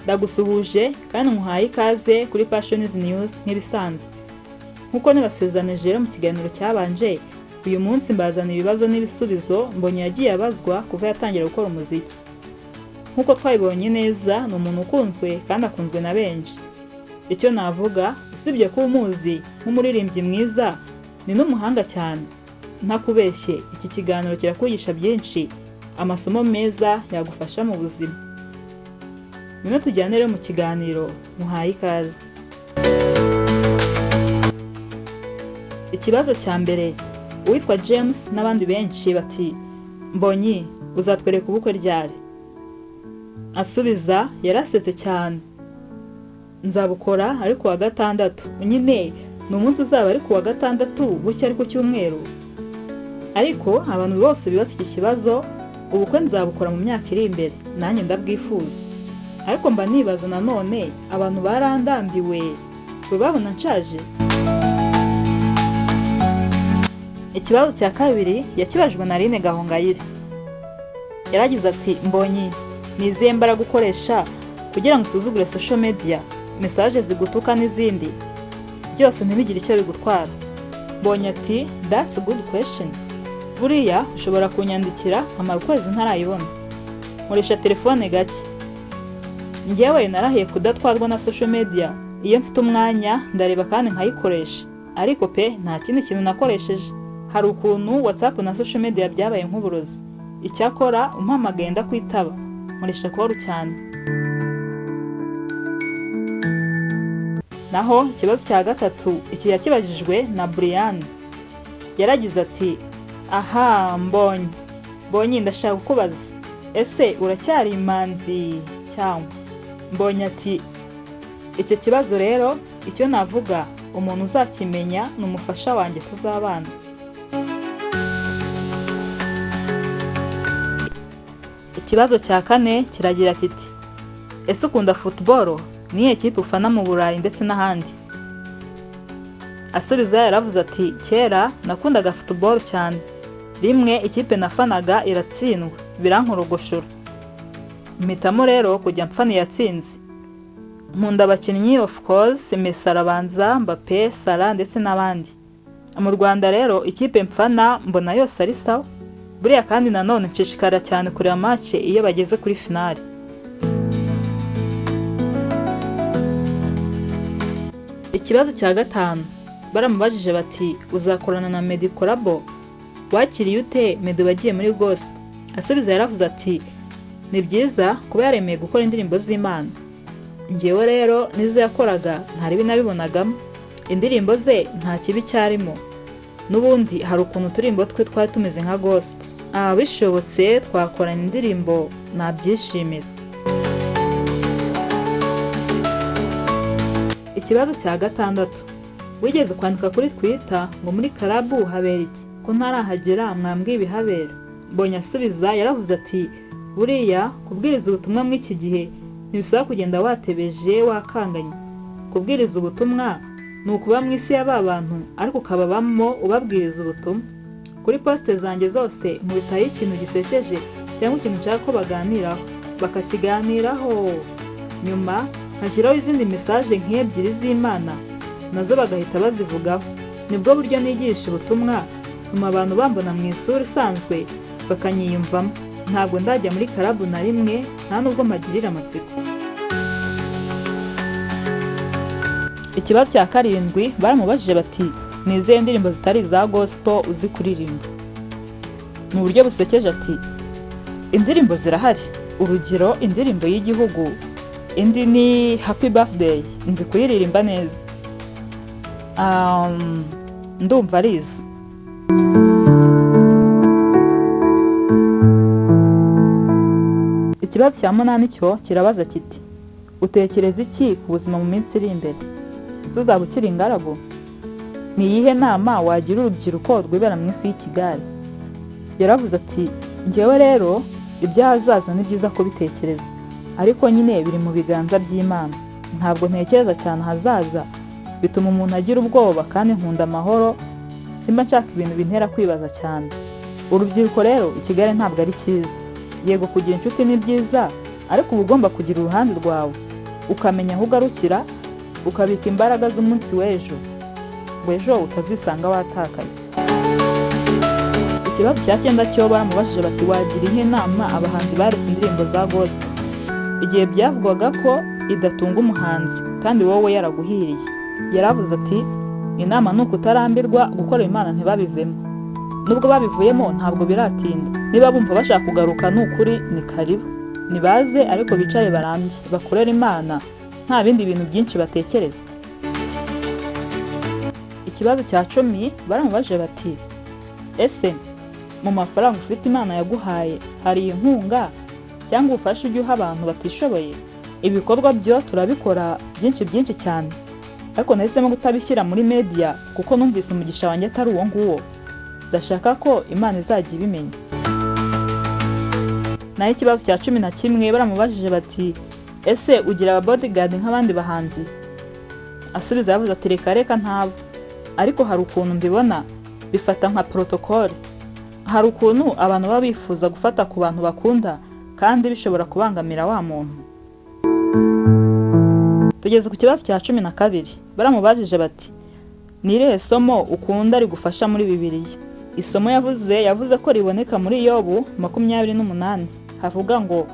Ndagusuhuje kandi nkuhaye ikaze kuri Passions News nk'ibisanzwe. Nk'uko nabasezanije rero mu kiganiro cyabanje, uyu munsi mbazana ibibazo n'ibisubizo Mbonyi yagiye abazwa kuva yatangira gukora umuziki. Nk'uko twabibonye neza, ni umuntu ukunzwe kandi akunzwe na benshi. Icyo navuga, usibye kuba umuzi nk'umuririmbyi mwiza, ni n'umuhanga cyane. Ntakubeshye, iki kiganiro kirakwigisha byinshi, amasomo meza yagufasha mu buzima. Ngwino tujyane rero mu kiganiro, muhaye ikaze. Ikibazo cya mbere, uwitwa James n'abandi benshi bati: "Mbonyi, uzatwereka ubukwe ryari?" Asubiza yarasetse cyane: "Nzabukora ari ku wa gatandatu." Nyine ni umunsi uzaba ari ku wa gatandatu, bucya ari ku cyumweru. Ariko abantu bose bibaza iki kibazo, ubukwe nzabukora mu myaka iri imbere, nanjye ndabwifuza. Ariko mba nibaza nanone, abantu barandambiwe, babona nshaje. Ikibazo cya kabiri yakibajwe na Aline Gahongayire. Yaragize ati: "Mbonyi, ni izihe mbaraga ukoresha kugira ngo usuzugure social media, message zigutuka n'izindi byose ntibigire icyo bigutwara?" Mbonyi ati: "That's a good question. Buriya ushobora kunyandikira nkamara ukwezi ntarayibona. Nkoresha telefone gake. Njyewe narahiye kudatwarwa na social media. Iyo mfite umwanya ndareba kandi nkayikoresha, ariko pe nta kindi kintu nakoresheje. Hari ukuntu WhatsApp na social media byabaye nk'uburozi. Icyakora umpamagaye ndakwitaba. Nkoresha call cyane." Naho ikibazo cya gatatu, iki yakibajijwe na Brian. Yaragize ati: "Aha Mbonyi, Mbonyi, ndashaka kukubaza, ese uracyari imanzi cyangwa?" Mbonyi ati: "Icyo kibazo rero, icyo navuga, umuntu uzakimenya ni umufasha wanjye tuzabana." Ikibazo cya kane kiragira kiti: "Ese ukunda football? Ni iyihe kipe ufana mu Burayi ndetse n'ahandi?" Asubiza yaravuze ati: "Kera nakundaga football cyane. Rimwe ikipe nafanaga iratsindwa, birankorogoshora. Mpitamo rero kujya mfana iyatsinze. Nkunda abakinnyi, of course, Messi arabanza, Mbappe, Salah ndetse n'abandi. Mu Rwanda rero ikipe mfana mbona yose ari sawa. Buriya kandi nanone nshishikara cyane kureba match iyo bageze kuri finale." Ikibazo cya gatanu baramubajije bati: "Uzakorana na Meddy collabo? Wakiriye ute Meddy wagiye muri gospel?" Asubiza yaravuze ati: "Ni byiza kuba yaremeye gukora indirimbo z'Imana. Njyewe rero nizo yakoraga ntari nabibonagamo. Indirimbo ze nta kibi cyarimo. N'ubundi hari ukuntu uturimbo twe twari tumeze nka gospel. Bishobotse twakorana indirimbo nabyishimira." Ikibazo cya gatandatu: "Wigeze kwandika kuri Twitter ngo muri club habera iki? Ko ntarahagera, mwambwiye ibihabera?" Mbonyi asubiza yaravuze ati: "Buriya kubwiriza ubutumwa muri iki gihe ntibisaba kugenda watebeje, wakanganye. Kubwiriza ubutumwa ni ukuba mu isi ya ba bantu, ariko ukababamo ubabwiriza ubutumwa. Kuri post zanjye zose nkubitaho ikintu gisekeje cyangwa ikintu nshaka ko baganiraho, bakakiganiraho. Nyuma nkashyiraho izindi message nk'ebyiri z'Imana, nazo bagahita bazivugaho. Nibwo buryo nigisha ubutumwa, ntuma abantu bambona mu isura isanzwe bakanyiyumvamo. Ntabwo ndajya muri club na rimwe, nta nubwo mpagirira amatsiko." Ikibazo cya karindwi baramubajije bati: "Ni izihe ndirimbo zitari iza gospel uzi kuririmba?" Mu buryo busekeje ati: "Indirimbo zirahari, urugero indirimbo y'igihugu, indi ni happy birthday, nzi kuyiririmba neza. Ndumva ari izo." Ikibazo cya munani cyo kirabaza kiti: "Utekereza iki ku buzima mu minsi iri imbere? Ese uzaba ukiri ingaragu? Ni iyihe nama wagira urubyiruko rwibera mu isi y'ikigare?" Yaravuze ati: "Njyewe rero iby'ahazaza ni byiza kubitekereza, ariko nyine biri mu biganza by'Imana. Ntabwo ntekereza cyane ahazaza, bituma umuntu agira ubwoba, kandi nkunda amahoro, simba nshaka ibintu bintera kwibaza cyane. Urubyiruko rero, ikigare ntabwo ari cyiza. Yego kugira inshuti ni byiza, ariko uba ugomba kugira uruhande rwawe. Ukamenya aho ugarukira, ukabika imbaraga z'umunsi w'ejo, ngo ejo utazisanga watakaye. Ikibazo cya cyenda cyo baramubajije bati: "Wagira iyihe nama abahanzi baretse indirimbo za gospel igihe byavugwaga ko idatunga umuhanzi kandi wowe yaraguhiriye?" Yaravuze ati: "Inama ni ukutarambirwa gukorera Imana, ntibabivemo. Nubwo babivuyemo ntabwo biratinda. Niba bumva bashaka kugaruka, ni ukuri ni karibu, nibaze, ariko bicare barambye bakorere Imana nta bindi bintu byinshi batekereza." Ikibazo cya 10 baramubajije bati: "Ese mu mafaranga ufite Imana yaguhaye hari inkunga cyangwa ubufasha ujya uha abantu batishoboye?" Ibikorwa byo turabikora byinshi, byinshi cyane, ariko nahisemo kutabishyira muri media kuko numvise umugisha wanjye atari uwo nguwo. Ndashaka ko Imana izajya ibimenya. Naho ikibazo cya 11 baramubajije bati: "Ese ugira aba bodyguard nk'abandi bahanzi?" Asubiza yavuze ati: "Reka reka, ntabo, ariko hari ukuntu mbibona bifata nka protocole. Hari ukuntu abantu baba bifuza gufata ku bantu bakunda kandi bishobora kubangamira wa muntu." Tugeze ku kibazo cya 12, baramubajije bati: "Ni irihe somo ukunda rigufasha muri Bibiliya?" Isomo yavuze ko riboneka muri Yobu 28, havuga ngo: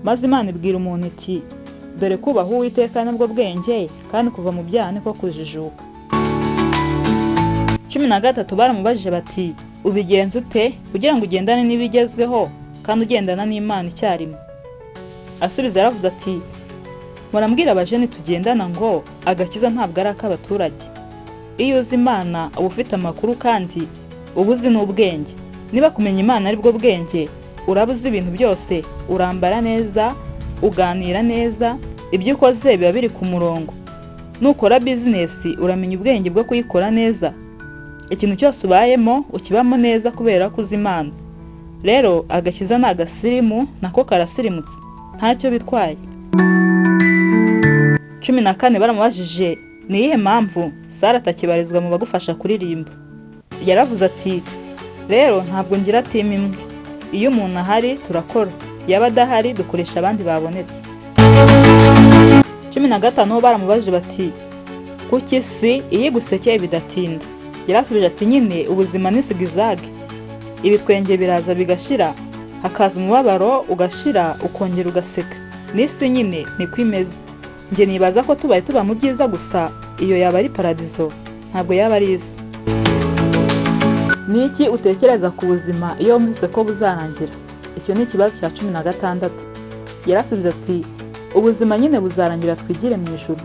"Maze Imana ibwira umuntu iti: 'Dore kubaha Uwiteka nibwo bwenge, kandi kuva mu byaha niko kujijuka.'" 13 baramubajije bati: "Ubigenza ute kugira ngo ugendane n'ibigezweho kandi ugendana n'Imana icyarimwe?" Asubiza yaravuze ati: "Murambwira abajene tugendana ngo agakiza ntabwo ari ak'abaturage. Iyo uzi Imana uba ufite amakuru kandi uba uzi n'ubwenge. Niba kumenya Imana ari bwo bwenge, uraba uzi ibintu byose, urambara neza, uganira neza, ibyo ukoze biba biri ku murongo. Nukora bizinesi uramenya ubwenge bwo kuyikora neza. Ikintu cyose ubayemo ukibamo neza kubera ko uzi Imana. Rero agakiza ni agasirimu, nako karasirimutse, ntacyo bitwaye." 14 baramubajije: "Ni iyihe mpamvu Sara atakibarizwa mu bagufasha kuririmba?" Yaravuze ati: "Rero ntabwo ngira team imwe. Iyo umuntu ahari turakora, yaba adahari dukoresha abandi babonetse." 15 baramubajije bati: "Kuki isi iyo igusekeye bidatinda?" Yarasubije ati: "Nyine ubuzima ni zigzag. Ibitwenge biraza bigashira, hakaza umubabaro ugashira, ukongera ugaseka. N'isi nyine niko imeze. Njye nibaza ko tubaye tuba mu byiza gusa, iyo yaba ari paradizo, ntabwo yaba ari isi." Ni iki utekereza ku buzima iyo wumvise ko buzarangira? Icyo ni ikibazo cya 16. Yarasubije ati: "Ubuzima nyine buzarangira twigire mu ijuru.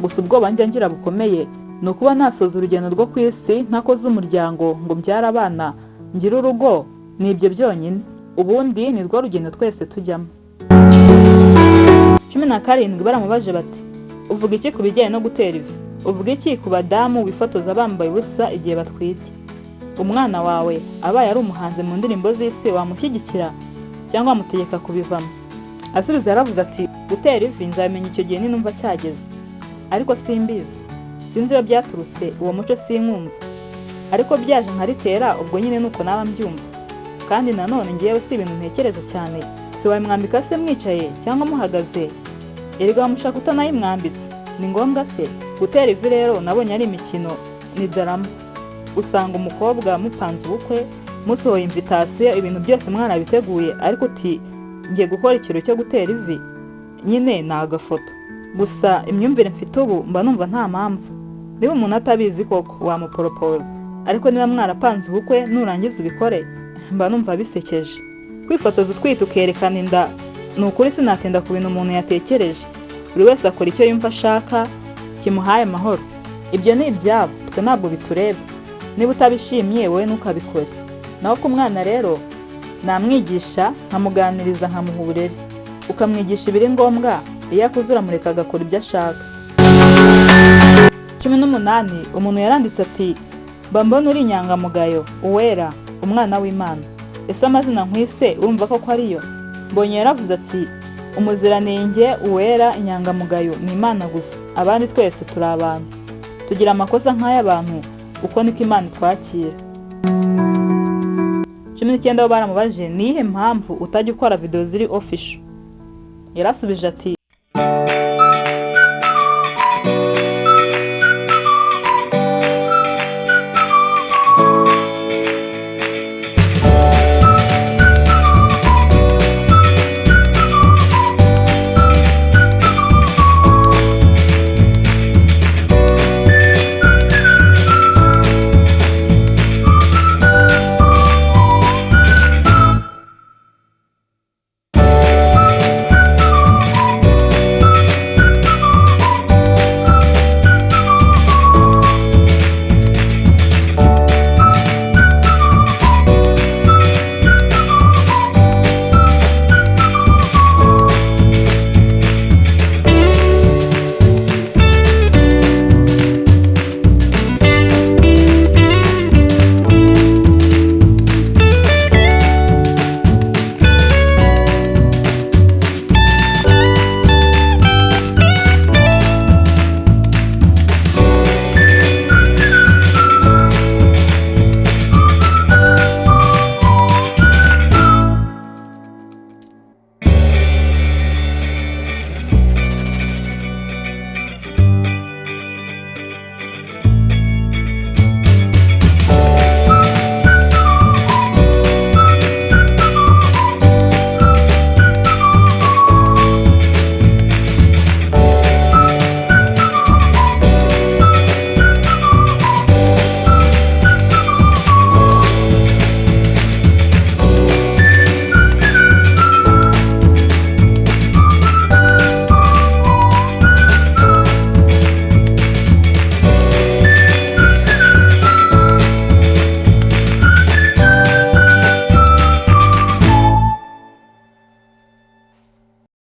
Gusa ubwoba njya ngira bukomeye ni ukuba nasoza urugendo rwo ku isi ntakoze umuryango ngo mbyare abana, ngire urugo. Ni ibyo byonyine, ubundi ni rwo rugendo twese tujyamo." 17 baramubajije bati: "Uvuga iki ku bijyanye no gutera ivi? Uvuga iki ku badamu bifotoza bambaye ubusa igihe batwite? Umwana wawe abaye ari umuhanzi mu ndirimbo z'isi wamushyigikira cyangwa wamutegeka kubivamo?" Asubiza yaravuze ati: "Gutera ivi nzabimenya icyo gihe ninumva cyageze, ariko simbizi, sinzi iyo byaturutse, uwo muco sinkumva. Ariko byaje nkaritera, ubwo nyine nuko naba mbyumva. Kandi nanone ngewe si ibintu ntekereza cyane. Si wabimwambika se mwicaye cyangwa muhagaze? Erega wamushaka utanayimwambitse. Ni ngombwa se gutera ivi? Rero nabonye ari imikino, ni drama. Usanga umukobwa mupanze ubukwe, musohoye invitation, ibintu byose mwarabiteguye, ariko uti ngiye gukora ikiro cyo gutera ivi. Nyine ni agafoto gusa. Imyumvire mfite ubu, mba numva nta mpamvu. Niba umuntu atabizi koko wamuporopoza, ariko niba mwarapanze ubukwe, nurangiza ubikore. Mba numva bisekeje kwifotoza utwite ukerekana inda. Ni ukuri sinatinda ku bintu umuntu yatekereje. Buri wese akora icyo yumva ashaka kimuhaye amahoro. Ibyo ni ibyabo, twe ntabwo bitureba. Niba utabishimye wowe ntukabikore. Naho ku mwana rero, namwigisha, nkamuganiriza, nkamuha uburere. Ukamwigisha ibiri ngombwa, iyo akuze uramureka agakora ibyo ashaka." 18 umuntu yaranditse ati: "Mba mbona uri inyangamugayo, uwera, umwana w'Imana. Ese amazina nkwise urumva koko ariyo?" Mbonye yaravuze ati: "Umuziranenge, uwera, inyangamugayo ni Imana gusa. Abandi twese turi abantu, tugira amakosa nk'ay'abantu. Uko niko Imana itwakira." 19 bo baramubajije: "Ni iyihe mpamvu utajya ukora videwo ziri official?" Yarasubije ati